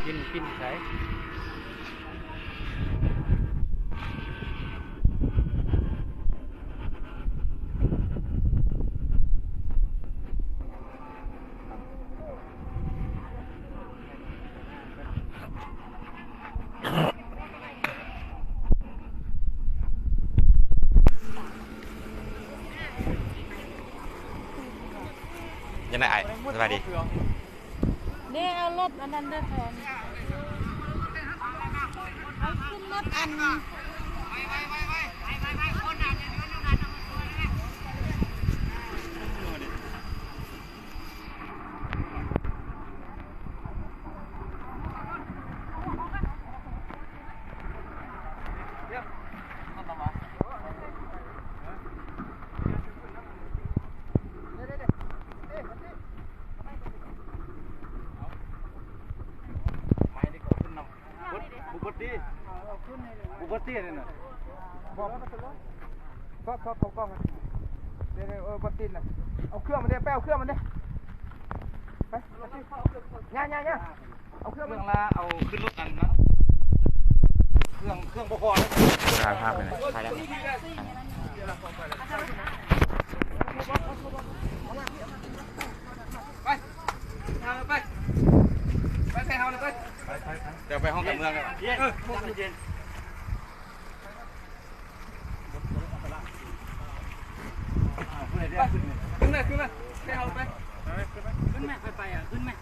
ປິ່ນ ປິ່ນໃສ? ຍັງໄງອ້າຍ? ສະບາຍດີ. ນີ້ເອົາລົດອັນນັ້ນເດີ ເອົາຂຶ້ນລົດອັນ ບໍ່ເບິດຕິ ບໍ່ເບິດຕິນີ້ນະ ບໍ່ ເອົາ ເອົາ ເອົາກ້ອງ ເດ ເອີ ບໍ່ຕິນະ ເອົາເຄື່ອງມາເດ ໄປເອົາເຄື່ອງມາເດ ໄປ ຍ່າ ຍ່າ ຍ່າ ເອົາເຄື່ອງ ເຄື່ອງລະເອົາຂຶ້ນລົດອັນນັ້ນ ເຄື່ອງ ເຄື່ອງບໍ່ພໍເດ ຖ່າຍພາບເລີຍ ຖ່າຍແລ້ວ ໄປ ເອົາໄປ ໄປໃສ່ເຮົານະ ໄປ ໄປ ໄປ ດຽວໄປຫ້ອງການເມືອງເລີຍ ເອີ ຫ້ອງການເມືອງ ຂຶ້ນແມ່ ຂຶ້ນແມ່ ໃຫ້ເຮົາໄປ ຂຶ້ນແມ່ ຄ່ອຍໄປ ຂຶ້ນແມ່.